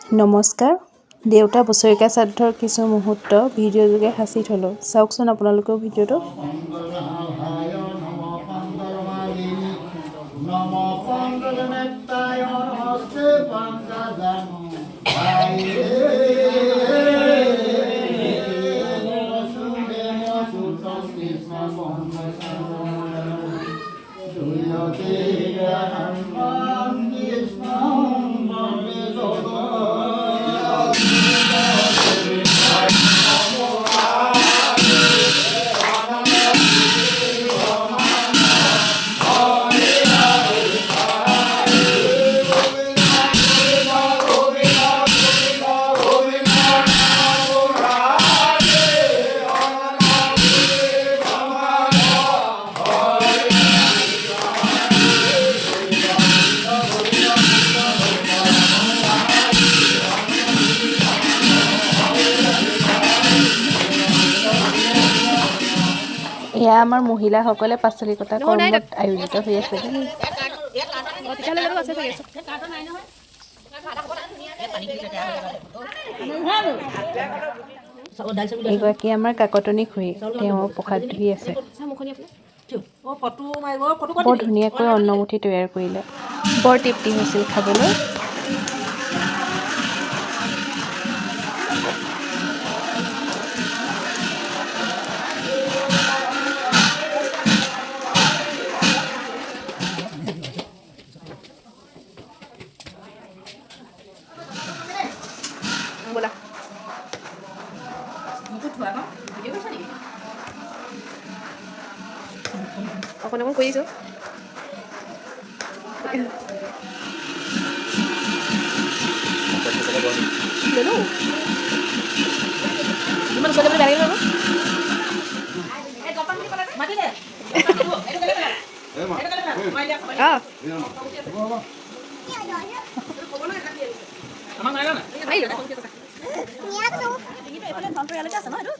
নমস্কাৰ। দেউতা বছৰেকীয়া শ্ৰাদ্ধৰ কিছু মুহূৰ্ত ভিডিঅ' যোগে সাঁচি থ'লোঁ। চাওকচোন আপোনালোকেও ভিডিঅ'টো। নম পঙ্কজমালিনী, নম পঙ্কজনেত্ৰায়, নমস্তে পঙ্কজাংঘ্ৰয়ে। বাসুদেব সুতং কৃষ্ণ দৈৱকী কৃষ্ণ বন্দে জগৎ। এয়া আমাৰ মহিলাসকলে পাচলি কটা কৰ্মত আয়োজিত হৈ আছে দেই। তেতিয়াহ'লে জানো আছে চাগে। এইগৰাকী আমাৰ কাকতনি খুৰী, তেওঁ প্ৰসাদ ধুই আছে। বৰ ধুনীয়াকৈ অন্নমুঠি তৈয়াৰ কৰিলে। বৰ তৃপ্তি হৈছিল খাবলৈ। ব'লা। মোকো থোৱা ন ভিডিঅ' কৰিছা নেকি? অকণ অকণ কৰি দিছোঁ। ল'লো। ইমান ওচৰত যাবলৈ বেয়া লাগিব। মাতি দে। অঁ, মাৰিলোঁ। এইফালে ধনটো ইয়ালৈকে আছে ন? এইটো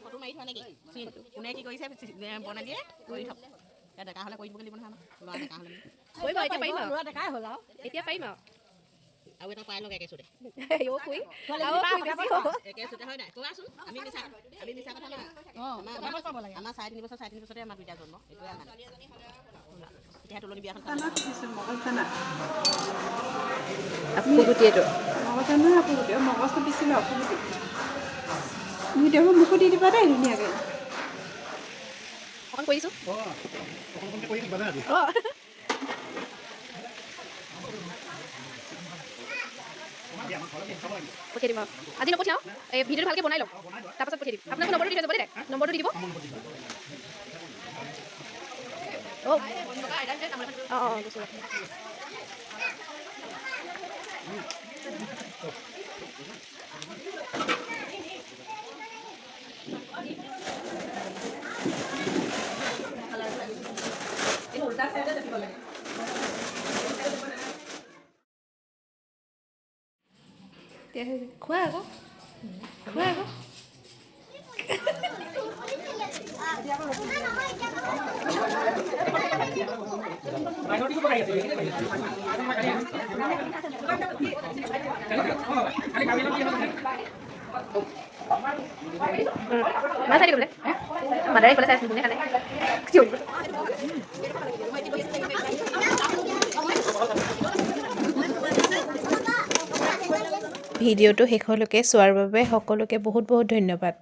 ফটো মাৰি থোৱা নেকি? কোনে কি কৰিছে বৰ্ণালীয়ে কৰি থওক। ডেকা হ'লে কৰি দিবগৈ লাগিব নহয়। ল'ৰা ডেকা হ'লে কৰিব। এতিয়া পাৰিম আৰু। ল'ৰা ডেকাই হ'ল আৰু। এতিয়া পাৰিম আৰু। আৰু এটা পাই লওক একে চুটে। অ' খুৰী, আৰু খুৰী বেছি হ'ব। একে চুটে হয় নাই কোৱাচোন? আমি মিছা কথা নহয়। আমাৰ 3.5 বছৰ, 3.5 বছৰতে আমাৰ দুইটা জন্ম। এইটোৱে আমাৰ এতিয়া তুলনি বিয়াখন। আফুগুটি এইটো। মগজ নহয়, আফুগুটি। মগজটো পিছিলোঁ, আফুগুটি ভিডিঅ'বোৰ মোকো দি দিবা দেই ধুনীয়াকৈ। অকণ কৰি দিছোঁ। অঁ, পঠিয়াই দিম। আৰু আজি নপঠিয়াওঁ, এই ভিডিঅ'টো ভালকৈ বনাই লওক, তাৰপাছত পঠিয়াই দিম। আপোনালোকৰ নম্বৰটো দি থৈ যাব দেই। নম্বৰটো দি দিব। অঁ অঁ অঁ গৈছোঁ। উল্টা চাইডে থাকিব লাগে। খোৱা আকৌ, খোৱা আকৌ। মা চাই দিব বোলে। মাদাৰে এইফালে চাই আছে, কোনে খালে। চিঞৰিব। ভিডিঅ'টো শেষলৈকে চোৱাৰ বাবে সকলোকে বহুত বহুত ধন্যবাদ।